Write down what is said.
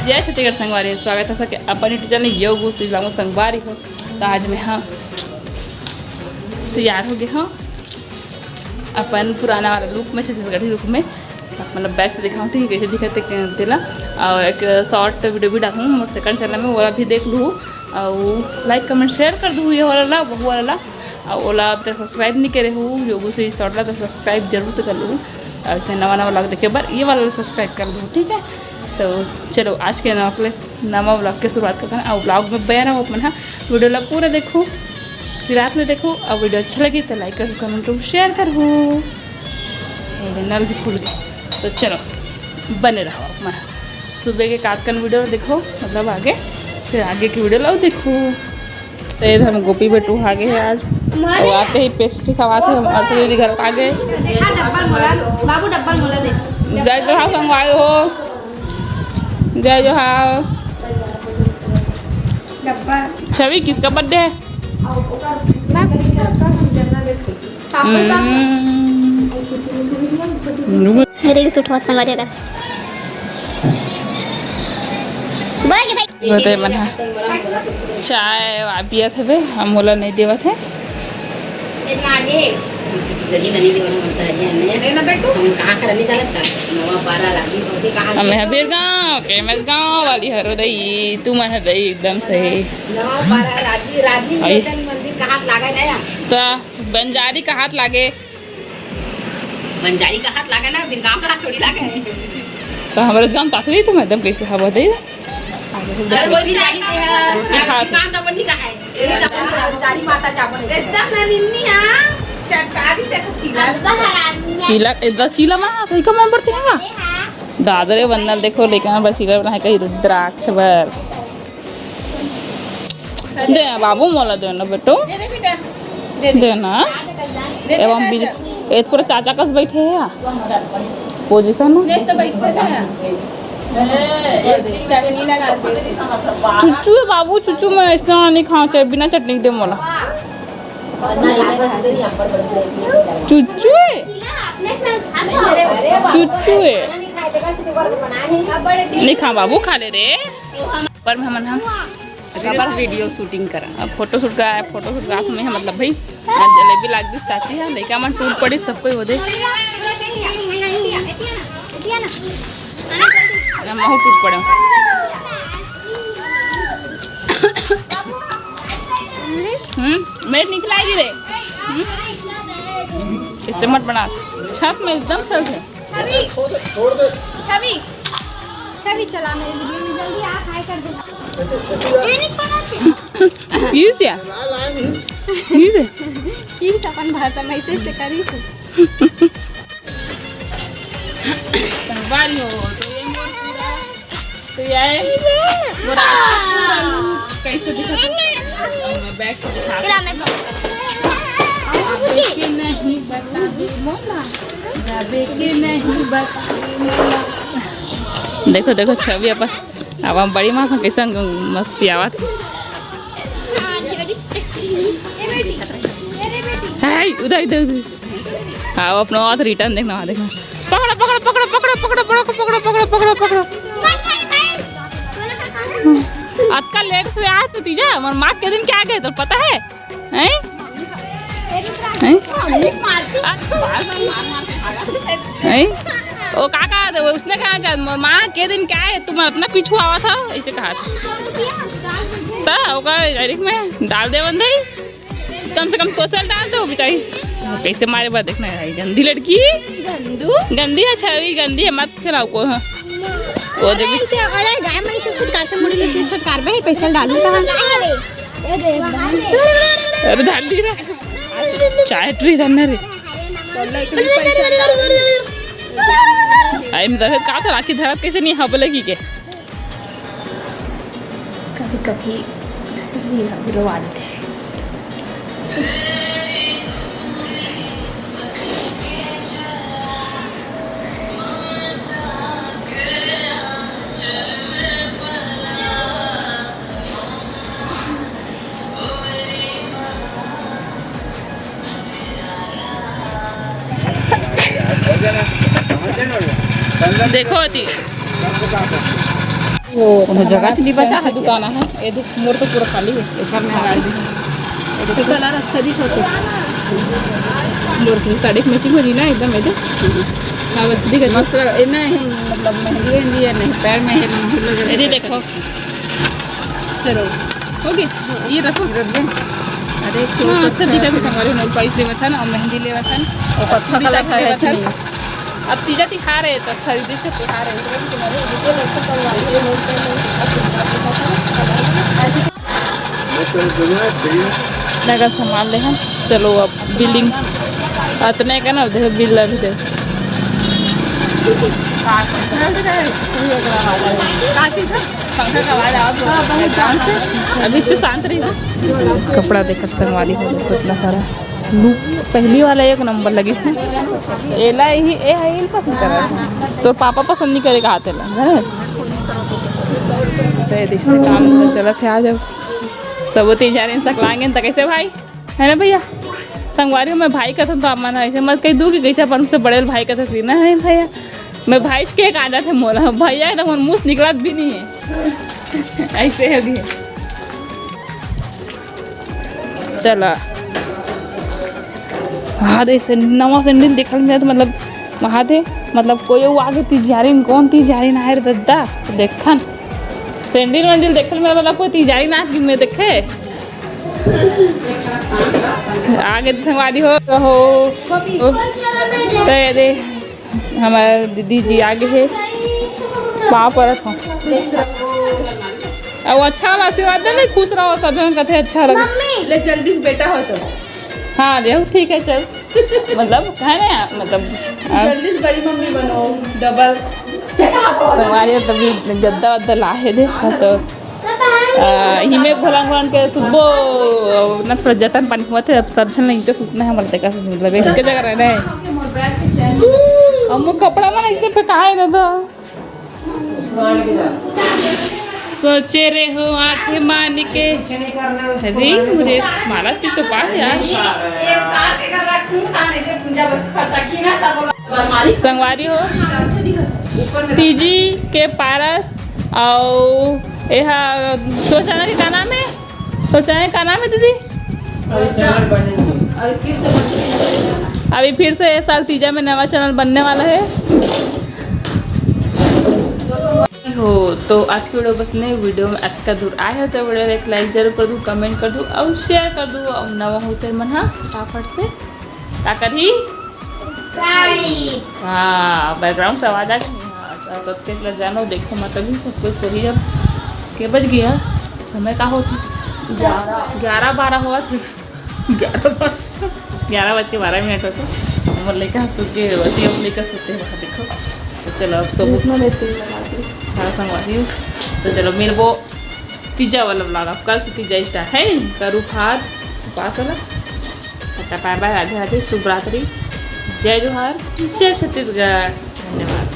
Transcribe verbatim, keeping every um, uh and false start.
जय छत्तीसगढ़ संगवारी, स्वागत हे सबके अपन YouTube चैनल योगू श्री लामू संगवारी हो। तो आज मैं, हाँ, तैयार हो गए हो अपन पुराना वाला लुक में, छत्तीसगढ़ी लुक में। मतलब बैक से दिखाऊँ थी कैसे दिखत हे तेला, और एक शॉर्ट वीडियो भी डालूँ मोर सेकंड चैनल में, वो भी देख लूँ, और लाइक कमेंट शेयर कर दू ये वाला ला, वो वाला ला। और ओला अब तक सब्सक्राइब नहीं करे हो योगू श्री शॉर्ट ला, तो सब्सक्राइब जरूर से कर लू। और इसने नवा नवा व्लॉग देखे बर ये वाला सब्सक्राइब कर लू, ठीक है। तो चलो आज के नवा के, नवा व्लॉग के शुरुआत करते हैं। और व्लॉग में बने रहो अपन, हाँ, वीडियो ला पूरा देखो, सिरात में देखो। और वीडियो अच्छा लगे तो लाइक करो, कमेंट करो, शेयर करो। ये नल भी खुल गए, तो चलो बने रहो अपन सुबह के कातकन वीडियो देखो, मतलब आगे, फिर आगे की वीडियो ला देखो। तो ये हम गोपी बेटू आ गए हैं आज। और आते ही पेस्ट्री खवाते हम अर्चना दीदी घर आ गए। देखा डब्बा मोला, बाबू डब्बा मोला दे। जय जोहार संगवारी हो, जय जोहार। डब्बा। छवि, किसका बर्थडे है? पापा का। हम्म। अरे, सूट होत संगवारी का। बोल के भाई। वो तो मन ह चाय वा पियत हवे, हम ओला नहीं देवत है। इतना आगे। जल्दी नहीं देवत, हम सहज में नहीं। हम कहाँ कर निकालत का? नवा पारा राजी होते कहाँ? हम है बीरगांव के, मैं गांव वाली हरो दई, तू मन है दई एकदम सही। नवा पारा राजी, राजी आई। लोचन मंदिर कहाँ लागे नया? तो बंजारी कहाँ लागे? बंजारी का हाथ लागे ना, फिर गांव का हाथ थोड़ी लागे। तो हमारे गांव तातली तो मैडम कैसे हवा दे? अरे वो भी चाहिए है। रोटी खा के। काम तो बनी का है। ये चावल, चारी माता चावल। एकदम ना निन्नी, हाँ। चटकारी से तो चीला। चीला, इधर चीला में सही का मैं पड़ती है। दादरे बन्नल देखो, लेकिन बस चीला बना है कहीं रुद्राक्ष बर। दे ना बाबू, मोला दे ना बेटो। दे दे बेटा। दे दे। दे ना। दे दे एवं बेटा। बिल-, ए पूरा चाचा कस बैठे है। पोजीशन में। देख तो बैठ के ना। चटनी लगा दे। चुच्चू है बाबू, चुच्चू मैं ऐसा नहीं खाऊं, चाहे बिना चटनी के दे मोला। चुच्चू है। चुच्चू है। नहीं खा बाबू, खा ले रे। पर मैं मन हम रील्स वीडियो शूटिंग करा। अब फोटो शूट का है, फोटो शूट रात में है, मतलब भाई आज जलेबी लाग दिस चाची है, लइका मन टूट पड़ी, सब कोई हो दे। महू टूट पड़े। हम्म, मेरे निकलाएगी रे। हम्म? इससे मत बना, छत में एकदम फैल है। छवि, छवि, छवि चला मेरे वीडियो में, जल्दी आ, हाय कर दो। ये नहीं छोड़ा थे। ये क्या? ये से? ये से अपन भाषा में ऐसे, ऐसे करी से। संगवारी हो, तो ये मोर पूरा, तो ये मोर आज का पूरा लुक कैसे दिखत है? मैं बैक से दिखा। चला, मैं जाबे के नहीं बताबे मोला, जाबे के नहीं बताबे मोला। देखो, देखो, छवि अपन, अब हम बड़ी माँ कैसे मस्ती आवत। हाय, उधर, इधर, उधर। हाँ, वो अपना हाथ रिटर्न देखना, वहाँ देखना। पकड़ो, पकड़ो, पकड़ो। अतका लेट से आज तो तीजा, मोर माँ के दिन क्या गए तो पता है? हैं? हैं? हैं? ओ काका, तो उसने कहा, "जा, मोर माँ के दिन क्या है, तुम अपना पीछू आवा था?" ऐसे कहा था। तो ओका डायरेक्ट में डाल दे बंदे। कम से कम सोशल डाल दो बेचारी। कैसे मारे बार देखना है, गंदी लड़की। गंदू। गंदी है छवि, गंदी है, मत खिलाओ को। हाँ। वो दे अरे, भी इसे, अरे, गाय मन से छुटकार थे, मुड़ी लेके छुटकार बे, पैसा डालू कहाँ? अरे, डाल दी रे। चाय ट्री धरना रे। आई में दखत का था, राखी धरत कैसे नहीं हबले की के? कभी कभी रो-, रोवा देते हैं। देखो अति। वो कोनो जगह मछली बचा है दुकान है, ये देख, मोर तो पूरा खाली है। एकर में लगा दे। ये देखो, कलर अच्छा दिखत है। मोर के साड़ी के मैचिंग हो जी ना एकदम, ये देख। हाँ, अच्छा दिखत है। मस्त, ये ना, ये मतलब मेहंदी, मेहंदी है नहीं, पैर में है, मतलब ये देखो। चलो, ओके, ये रखो। रख दे। अरे, हाँ, अच्छा दिखत है, हमारे नोट पाइस लेवत है ना, और मेहंदी लेवत है ना, और अच्छा कलर है, नहीं। अब तीजा तिहार है तो खरीदे से तिहार है। नगर सामान ले हम। चलो अब बिलिंग अतने का ना, देखो बिल लग दे। अभी से शांत रही। कपड़ा देखत संगवारी हो, कितना सारा लुक पहली वाला एक नंबर लगिस ना। एला ही, ए है, एल पसंद करत है। तोर पापा पसंद नहीं करे कहा तेला, जानस? ते रिश्ते काम धंधा चलत है, आज अब सब होती जा रहे हैं, सकलाएंगे त कैसे भाई, है ना भैया? संगवारी में भाई कथन तो आप मन ऐसे मत कह दू कि कैसे अपन से बड़े भाई कथन सीना है भैया। मैं भाई के कहा जाते मोला भैया, तो मन मुंह निकलत भी नहीं है। ऐसे है भी। चला। हाँ, दे से नवा सैंडल देखल मिलत, मतलब, वहाँ दे, मतलब, कोई वो आगे तिजारिन, कौन तिजारिन आए रे दद्दा, देखन। सैंडल वैंडल देखल मिलत, मतलब, कोई तिजारिन आ कि मैं देखे। आगे संगवारी हो, हो, हो। तो ये दे। हमारे दीदी जी आगे है, पाँव परत हो। अब अच्छा वाला आशीर्वाद दे, नहीं खुश रहो, सब जन कहते अच्छा लगे। ले जल्दी से बेटा हो तो। हाँ, ले ठीक है, चल। मतलब, है ना, मतलब, आ, जल्दी से बड़ी मम्मी बनो, डबल। तो हमारे तभी गद्दा वद्दा लाहे दे, तो आ, इही में घोलन घोलन के सुतबो, ना थोड़ा जतन पानी हुआ थे, अब सब झन नीचे सुतना है, मतलब, देखा से, मतलब, एक के जगह रहना है। अब वो कपड़ा मन इसने पे कहा है दादा? सोचे रे हो आंखें मान के। अरे, मुझे माला की तो पास यार। संगवारी हो, सीजी के पारस अउ एहा, तो चैनल के का नाम है? तो चैनल का नाम है दीदी? अभी फिर से ये साल तीजा में नवा चैनल बनने वाला है। हो, तो आज की वीडियो बस नहीं, वीडियो में अतका दूर आए हो तो वीडियो एक लाइक जरूर कर दू, कमेंट कर दू और शेयर कर दू। और नवा हो तेरे मन हा फटाफट से का करही? हाँ, बैकग्राउंड से आवाज आ गई। हाँ, तो सबके लिए जानो, देखो, मतलब, ही सब कुछ सही है। के बज गया? समय का होती? ग्यारह, बारह हुआ थे। ग्यारह बज, ग्यारह बज के बारह मिनट होते। हमर लइका सुत के होती, अब लइका सुते हैं, वहाँ देखो। तो चलो, अब सब हाँ, संगवारी हो। तो चलो, मेरे वो तीजा वाला vlog, अब कल से तीजा start है। करू भात, उपास वाला। टाटा, bye bye, राधे राधे, शुभ रात्रि, जय जोहार, जय छत्तीसगढ़, धन्यवाद।